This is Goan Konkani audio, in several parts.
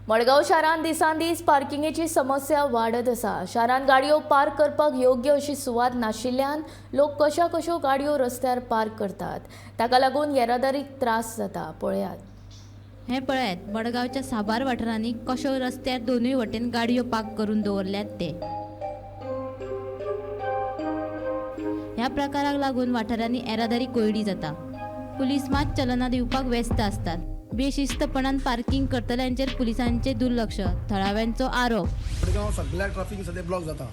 मडगांव शारांत दिसान दीस पार्किंगेची समस्या वाडत आसा. शारांत गाडयो पार्क करपाक योग्य अशी सुवात नाशिल्ल्यान लोक कश्या कश्यो गाडयो रस्त्यार पार्क करतात. ताका लागून येरादारीक त्रास जाता. पळयात. हें पळयात, मडगांवच्या साबार वाठारांनी कश्यो रस्त्यार दोनूय वटेन गाडयो पार्क करून दवरल्यात ते. ह्या प्रकाराक लागून वाठारांनी येरादारी कोंयडी जाता. पुलीस मात चलना दिवपाक व्यस्त आसतात. बेशिस्तपणान पार्किंग करतल्यांचेर पुलिसांचें दुर्लक्ष, थळाव्यांचो आरोप. मडगांव सगळ्या ट्राफीक सद्या ब्लॉक जाता.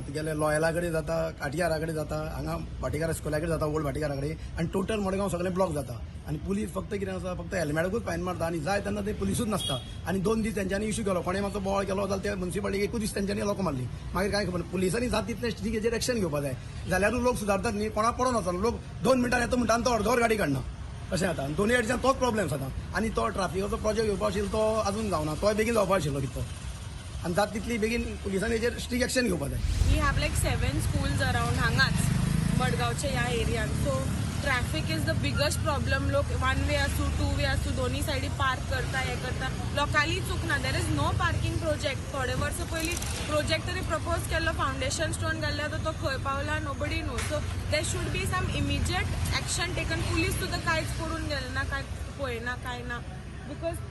तुगेले लॉयला कडेन जाता, काटयारा कडेन जाता, हांगा भाटीकारा स्कुला कडेन जाता, ओल्ड भाटीकारा कडेन, आनी टोटल मडगांव सगळें ब्लॉक जाता. आनी पुलीस फक्त कितें आसा, फक्त हेल्मेटाकूच फायन मारता आनी जाय तेन्ना ते पुलिसूच नासता. आनी 2 दीस तेंच्यांनी इशू केलो, कोणें मातसो बोवाळ केलो जाल्यार ते मुन्सिपालिटीक एकूच दीस तेंच्यांनी लोक मारली. मागीर कांय खबर ना. पुलिसांनी जात तितले स्ट्रीक हेजेर एक्शन घेवपा जाय, जाल्यारूच लोक सुदारतात न्ही. कोणाक पडोन वचना. लोक 2 मिनटां येता म्हणटा आनी तो अर्दवर गाडी काडना, अशें जाता. आनी दोनूय सायडच्यान तोच प्रॉब्लेम जाता. आनी तो ट्राफिकाचो प्रोजेक्ट येवपा आशिल्लो तो अजून जावना. तोय बेगीन जावपा आशिल्लो कितें तो. आनी जात तितली बेगीन पुलिसांनी हेजेर स्ट्रीक एक्शन घेवपा जाय. We have like seven schools around हांगाच मडगांवच्या ह्या एरियान, so traffic is the biggest problem. लोक वन वे आसूं, टू वे आसूं, दोन्ही सायडी पार्क करता, हें करता. लोकांली चूक ना. There is no parking project. थोडे वर्सां पयलीं प्रोजेक्ट तरी प्रपोज केल्लो, फावंडेशन स्टोन घाल्लो, आतां तो खंय पावला nobody know. So there should be some immediate action taken. Police सुद्दां कांयच करून गेले ना, कांय पळयना, कांय ना, because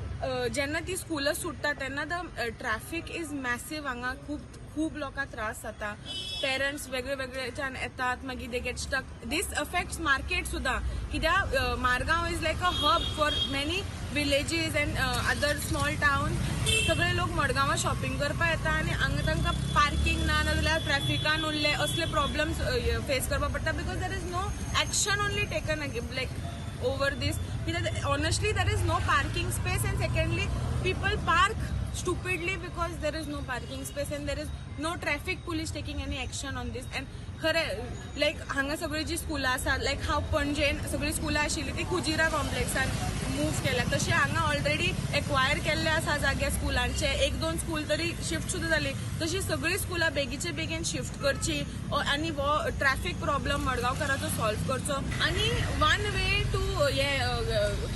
जेन्ना ती स्कुलां सुट्टा तेन्ना the traffic is massive. हांगा खूब खूब लोकांक त्रास जाता. पेरंट्स वेगळे वेगळेच्यान येतात, मागीर they get stuck. This affects market सुद्दां, कित्याक Margao is like a hub for many villages and other small town. सगळे लोक मडगांवां शॉपिंग करपाक येता आनी हांगा तांकां पार्किंग ना, नाजाल्यार ट्रॅफिकान उरले, असले प्रॉब्लम्स फेस करपाक पडटा, because there is no action only taken like over this, because honestly there is no parking space, and secondly people park stupidly because there is no parking space and there is no traffic police taking any action on this. And खरें, लायक हांगा सगळीं जी स्कुलां आसात, लायक हांव पणजेन सगळीं स्कुलां आशिल्लीं ती कुजिरा कॉम्प्लेक्सान मूव केल्या, तशें हांगा ऑलरेडी एक्वायर केल्ले आसा जागे स्कुलांचे. एक दोन स्कूल तरी शिफ्ट सुद्दां जाली. तशी सगळीं स्कुलां बेगीचे बेगीन शिफ्ट करची आनी हो ट्रॅफिक प्रॉब्लम मडगांवकाराचो सॉल्व करचो. आनी वन वे टू हे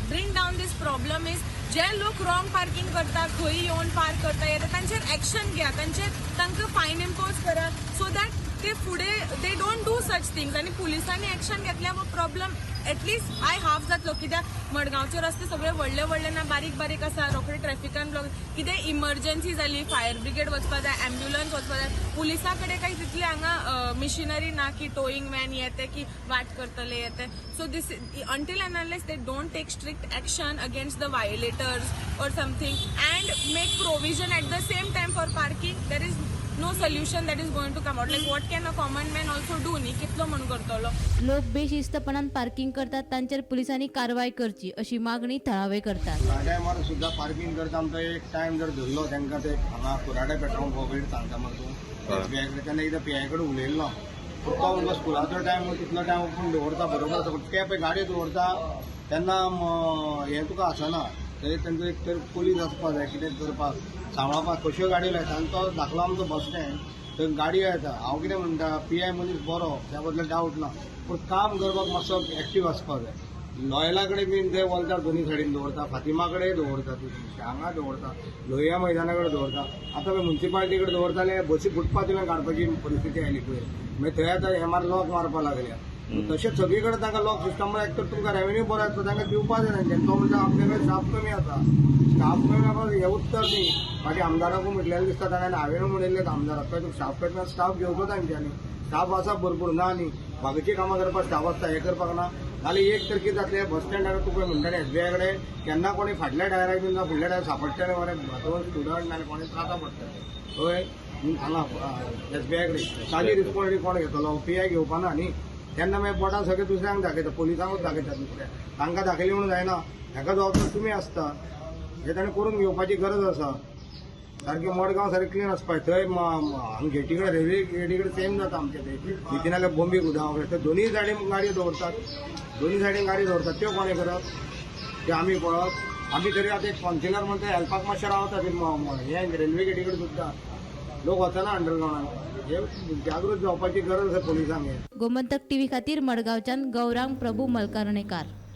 bring down this problem is जे लोक रॉंग पार्किंग करता, खंय येवन पार्क करता येता, तांचेर एक्शन घेया, तांचेर तांकां फायन इम्पोज करा, सो that ते फुडें they don't do such things. आनी पुलिसांनी एक्शन घेतल्यार हो प्रॉब्लम एटलिस्ट I half जातलो, कित्याक मडगांवचे रस्ते सगळे व्हडले व्हडले ना, बारीक बारीक आसा. रोखडे ट्रॅफिकान ब्लॉक. कितें इमर्जन्सी जाली, फायर ब्रिगेड वचपा जाय, एम्ब्युलन्स वचपा जाय, पुलिसां कडेन काही तितली हांगा मिशिनरी ना की टोईंग व्हॅन येते की वाट करतले येते. So this, until and unless they don't take strict action against the violators or something and make provision at the same time for parking, there is no solution that is going to come out. Like, what can a common man also do न्ही? कितलो म्हण करतलो? लोक बेशिस्तपणान पार्किंग करतात तांचेर पुलिसांनी कारवाय करची, अशी मागणी थळावे करतात. ह्या टायमार सुद्दां पार्किंग करता. आमकां एक टायम जर धरलो तांकां, ते हांगा कुराडे पेट्रोल पंपा कडेन सांगता मरे तूं, एसबीआय कडेन. तेन्ना एकदां पीआय कडेन उलयल्लो पूण तो म्हणलो स्कुलाचो टायम तितलो टायम ओपन दवरता, बरोबर आसा, पूण ते पळय गाडयो दवरता तेन्ना हें तुका आसना. तरी तांचो एक तर पुलीस आसपा जाय, कितें करपाक, सांबाळपाक. कश्यो गाडयो लायता. आनी तो धाकलो आमचो बस स्टँड, थंय गाडयो येता. हांव कितें म्हणटा, पीआय मनीस बरो, त्या बद्दल डावट ना, पूण काम करपाक मातसो एक्टीव आसपा जाय. लॉयला कडेन बीन ते वॉल्तार दोनी सायडीन दवरता, फातिमा कडेन दवरता, ती हांगा दवरता, लोहिया मैदाना कडेन दवरता. आतां पळय मुन्सिपालिटी कडेन दवरताले, बसी फुटपाथ काडपाची परिस्थिती आयली पळय. मागीर थंय आतां एम आर लॉक मारपाक लागल्या. तशेंच सगळी कडेन तांकां लॉक सिस्टम. एक तर तुमकां रेवेन्यू बरो येता, तांकां दिवपा जाय तेंच्यांनी. तो म्हणटा आमचे कडेन स्टाफ कमी आसा. स्टाफ कमी आसा हें उत्तर न्ही. फाटीं आमदाराकूय म्हटलेलें दिसता ताणें, हांवें म्हणिल्लें आमदाराक, पळय तुका स्टाफ कमी, स्टाफ घेवचो तांच्यांनी. स्टाफ आसा भरपूर, ना न्ही. बाकीची कामां करपाक स्टाफ आसता, हें करपाक ना. नाल्यार एक तर कितें जातलें, बस स्टँडार तुका म्हणटा एसबीआय कडेन केन्ना कोणी फाटल्या टायराक बीन जावं फुडल्या टायराक सापडटले मरे स्टुडंट, नाल्यार कोणी त्रासा पडटले. हय, हांगा एसबीआय कडेन ताजी रिस्पॉन्सिबिलिटी कोण घेतलो? पीआय घेवपा ना न्ही. तेन्ना मागीर बोटां सगळे दुसऱ्यांक दाखयता, पुलिसांकूच दाखयता दुसऱ्या. तांकां दाखयली म्हणून जायना, हेका जबाबदार तुमी आसता. हें ताणें करून घेवपाची गरज आसा. सारकें मडगांव सारकें क्लीन आसपाक. थंय हांगा गेटी कडेन, रेल्वे गेटी कडेन सेम जाता आमचें. ते नितीनाल्या बोंबी गुदांव कडेन थंय दोनूय सायडीन गाडयो दवरतात, दोनूय सायडीन गाडयो दवरतात. त्यो कोणें करप? त्यो आमी पळोवप? आमी तरी आतां एक कावन्सिलर म्हणटा, हेल्पाक मातशें रावता. ते हें रेल्वे गेटी कडेन सुद्दां लोक वचना अंडरग्रावंडान. हे जागृत जावपाची गरज आसा पोलिसांक हें. गोमंतक टीव्ही खातीर मडगांवच्यान गौरांग प्रभू मलकारणेकार.